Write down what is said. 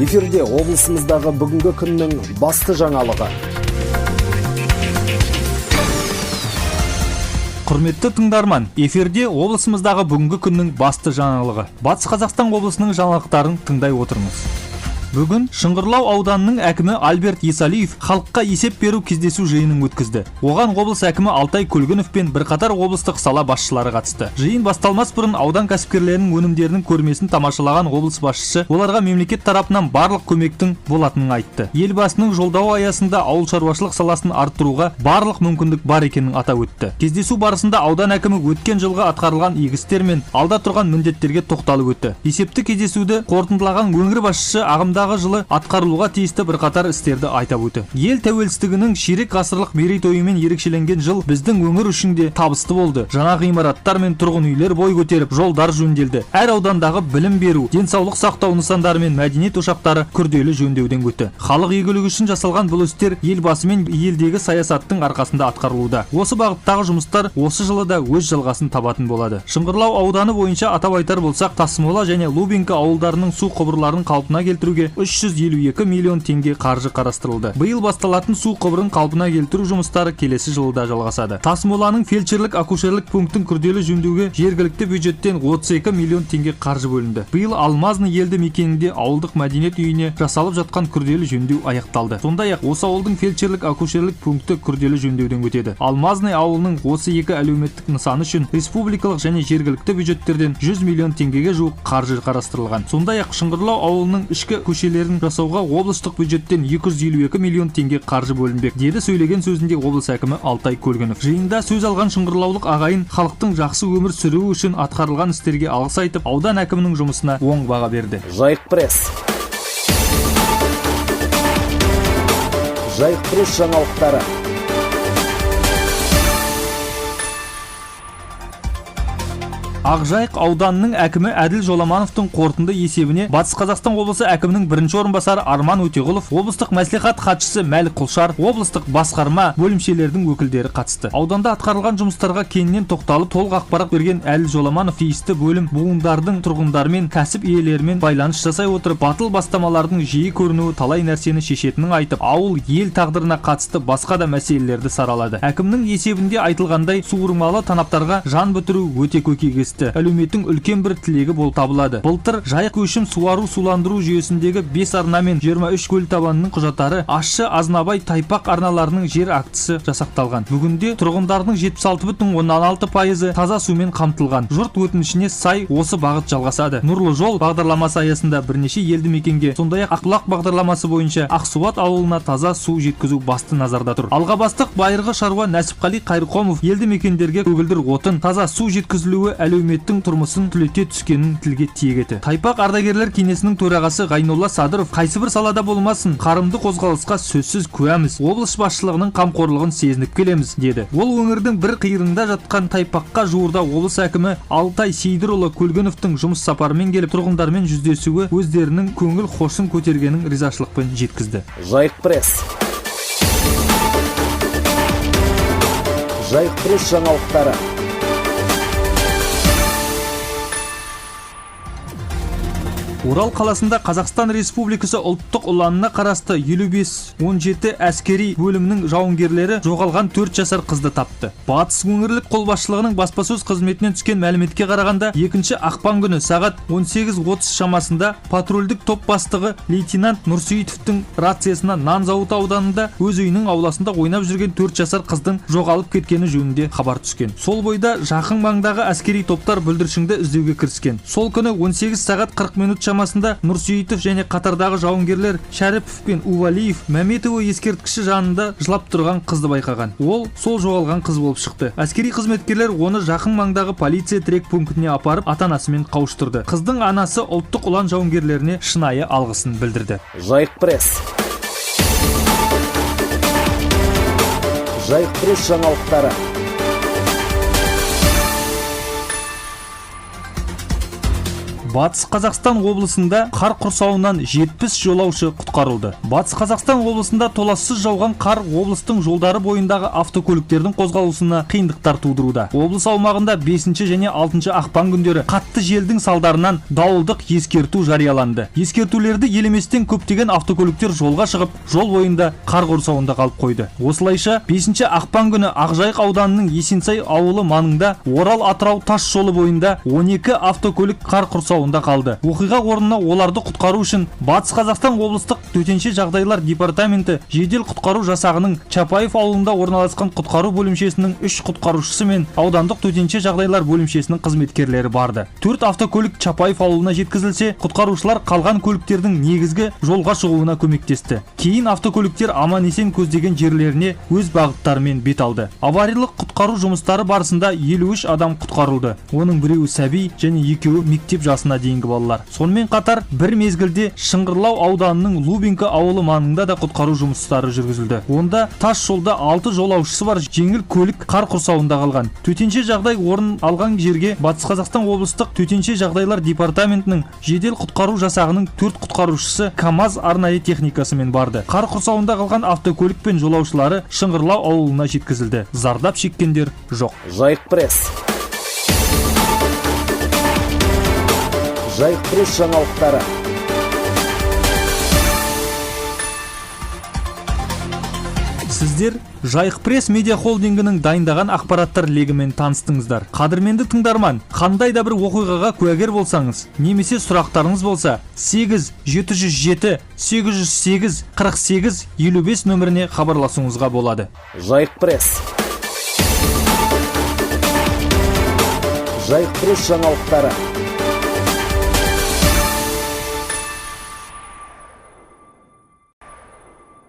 Эфирде облысымыздағы бүгінгі күннің басты жаңалығы. Құрметті тыңдарман, эфирде облысымыздағы бүгінгі күннің басты жаңалығы. Батыс Қазақстан облысының жаңалықтарын тыңдай отырыңыз. Бүгін Шыңғырлау ауданының әкімі Альберт Есалиев халыққа есеп беру кездесу жиынын өткізді. Оған облыс әкімі Алтай Көлгінов пен бірқатар облыстық сала басшылары қатысты. Жиын басталмас бұрын аудан кәсіпкерлерінің өнімдерінің көрмесін тамашалаған облыс басшысы оларға мемлекет тарапынан барлық көмектің болатынын айтты. Елбасының жолдауы аясында ауыл шаруашылық саласын арттыруға барлық мүмкіндік бар екенін атап өтті. Кездесу барысында аудан әкімі өткен жылғы атқарылған игі істер мен алда тұрған міндеттерге тоқталып өтті. Есепті кездесуді қорытындылаған өңір басшысы ағымдағы жылы атқарылуға тиісті бірқатар істерді айтап өтті. Ел тәуелсіздігінің ширек ғасырлық мерейтойымен ерекшеленген жыл біздің өңір үшін де табысты болды. Жаңа ғимараттар мен тұрғын үйлер бой көтеріп, жолдар жөнделді. Әр аудандағы білім беру, денсаулық сақтау нысандары мен мәдениет ошақтары күрделі жөндеуден өтті. Халық игілігі үшін жасалған бұл істер елбасы мен елдегі саясаттың арқасында атқарылуда. Осы бағыттағы жұмыстар осы жылы да өз жалғасын табатын болады. Шыңғырлау ауданы бойынша атап айтар болсақ, Тасмола және Лубинка ауылдарының су құбырларын қалпына келтіруге 352 миллион теңге қаржы қарастырылды. Биыл басталатын су құбырын қалпына келтіру жұмыстары келесі жылы да жалғасады. Тасмоланың фельдшерлік акушерлік пунктін күрделі жөндеуге жергілікті бюджеттен 32 миллион теңге қаржы бөлінді. Биыл Алмазный елді мекенінде ауылдық мәдениет үйіне жасалып жатқан күрделі жөндеу аяқталды. Сондай-ақ осы ауылдың фельдшерлік акушерлік пункті күрделі жөндеуден өтеді. Алмазный ауылының осы екі әлеуметтік нысаны үшін республикалық және жергілікті бюджеттерден 100 миллион теңгеге жуық қаржы қарастырылған. Сондай-ақ Шыңғырлау ауылының ішкі көшелерін жасауға облыстық бюджеттен 252 миллион теңге қаржы бөлінбек, деді сөйлеген сөзінде облыс әкімі Алтай Көлгінов. Жиында сөз алған шыңғырлаулық ағайын халықтың жақсы өмір сүруі үшін атқарылған істерге алғыс айтып, аудан әкімінің жұмысына оң баға берді. Жайық Пресс. Жайық Пресс жаңалықтары. Ақжайық ауданының әкімі Әділ Жоламановтың қорытынды есебіне Батыс Қазақстан облысы әкімінің бірінші орынбасары Арман Өтеғұлов, облыстық мәслихат хатшысы Мәлік Құлшар, облыстық басқарма бөлімшелердің өкілдері қатысты. Ауданда атқарылған жұмыстарға кеңінен тоқталып, толық ақпарат берген Әділ Жоламанов тиісті бөлім буындардың тұрғындарымен, кәсіп иелерімен байланыс жасай отырып, батыл бастамалардың жиі көрінуі талай нәрсені шешетінін айтып, ауыл, ел тағдырына қатысты басқа да мәселелерді саралады. Әкімнің есебінде айтылғандай, суырмалы танаптарға жан бітіру өте көкейкесті әлеуметтің үлкен бір тілегі болып табылады. Былтыр Жайық көшім суару суландыру жүйесіндегі 5 арна мен 23 көл табанының құжаттары Ащы, Азнабай, Тайпақ арналарының жер актісі жасақталған. Бүгінде тұрғындардың 76,6% таза сумен қамтылған. Жұрт өтінішіне сай осы бағыт жалғасады. Нұрлы жол бағдарламасы аясында бірнеше елді мекенге, сондай-ақ Ақбұлақ бағдарламасы бойынша Ақсуат ауылына таза су жеткізу басты назарда тұр. Алғабастық байырғы шаруа Нәсіпқали Қайырқомов елді мекендерге көгілдір отын, таза су жеткізілуі әлеуметтің тұрмысын түлете түскенін тілге тиек етті. Тайпақ ардагерлер кеңесінің төрағасы Ғайнолла Садыров қайсы бір салада болмасын қарымды қозғалысқа сөзсіз куәміз, облыс басшылығының қамқорлығын сезініп келеміз, деді. Ол өңірдің бір қиырында жатқан Тайпаққа жуырда облыс әкімі Алтай Сейдірұлы Көлгіновтің жұмыс сапарымен келіп, тұрғындармен жүздесуі өздерінің көңіл хошын көтергенін ризашылықпен жеткізді. Жайық Пресс. Жайық Пресс жаңалықтары. Орал қаласында Қазақстан Республикасы ұлттық ұланына қарасты 55-17 әскери бөлімінің жауынгерлері жоғалған 4 жасар қызды тапты. Батыс өңірлік қолбасшылығының баспасөз қызметінен түскен мәліметке қарағанда, 2 ақпан күні сағат 18:30 шамасында патрульдік топ бастығы лейтенант Нұрсейітовтің рациясына нан зауыты ауданында өз үйінің ауласында ойнап жүрген 4 жасар қыздың жоғалып кеткені жөнінде хабар түскен. Сол бойда жақын маңдағы әскери топтар бүлдіршінді іздеуге кіріскен. Сол күні 18 сағат 40 минут шамасында Нұрсейітов және қатардағы жауынгерлер Шәріпов пен Увалиев Мәметова ескерткіші жанында жылап тұрған қызды байқаған. Ол сол жоғалған қыз болып шықты. Әскери қызметкерлер оны жақын маңдағы полиция тірек пунктіне апарып, ата-анасымен қауыштырды. Қыздың анасы ұлттық ұлан жауынгерлеріне шынайы алғысын білдірді. Жайық Пресс. Жайық Пресс жаңалықтары. Батыс Қазақстан облысында қар құрсауынан 70 жолаушы құтқарылды. Батыс Қазақстан облысында толассыз жауған қар облыстың жолдары бойындағы автокөліктердің қозғалысына қиындықтар тудыруда. Облыс аумағында 5 және 6 ақпан күндері қатты желдің салдарынан дауылдық ескерту жарияланды. Ескертулерді елеместен көптеген автокөліктер жолға шығып, жол бойында қар құрсауында қалып қойды. Осылайша 5 ақпан күні Ақжайық ауданының Есенсай ауылы маңында Орал Атырау тас жолы бойында 12 автокөлік қар құрсауында қалды. Оқиға орнына оларды құтқару үшін Батыс Қазақстан облыстық төтенше жағдайлар департаменті жедел құтқару жасағының Чапаев ауылында орналасқан құтқару бөлімшесінің 3 құтқарушысы мен аудандық төтенше жағдайлар бөлімшесінің қызметкерлері барды. 4 автокөлік Чапаев ауылына жеткізілсе, құтқарушылар қалған көліктердің негізгі жолға шығуына көмектесті. Кейін автокөліктер аман-есен көздеген жерлеріне өз бағыттарымен бет алды. Авариялық құтқару жұмыстары барысында 53 адам құтқарылды. Оның біреуі сәби және екеуі мектеп жасына дейінгі балалар. Сонымен қатар бір мезгілде Шыңғырлау ауданының Лубинка ауылы маңында да құтқару жұмыстары жүргізілді. Онда тас жолда 6 жолаушысы бар жеңіл көлік қар құрсауында қалған. Төтенше жағдай орын алған жерге Батыс Қазақстан облыстық төтенше жағдайлар департаментінің жедел құтқару жасағының 4 құтқарушысы КАМАЗ арнайы техникасымен барды. Қар құрсауында қалған автокөлік пен жолаушылары Шыңғырлау ауылына жеткізілді. Зардап шеккендер жоқ. Жайық Пресс. Жайық Пресс жаңалықтары. Сіздер Жайық Пресс медиа холдингінің дайындаған ақпараттар легімен таныстыңыздар. Қадірменді тыңдарман, қандай да бір оқиғаға куәгер болсаңыз, немесе сұрақтарыңыз болса, 8 707 808 48 55 нөміріне хабарласуыңызға болады. Жайық Пресс. Жайық Пресс жаңалықтары.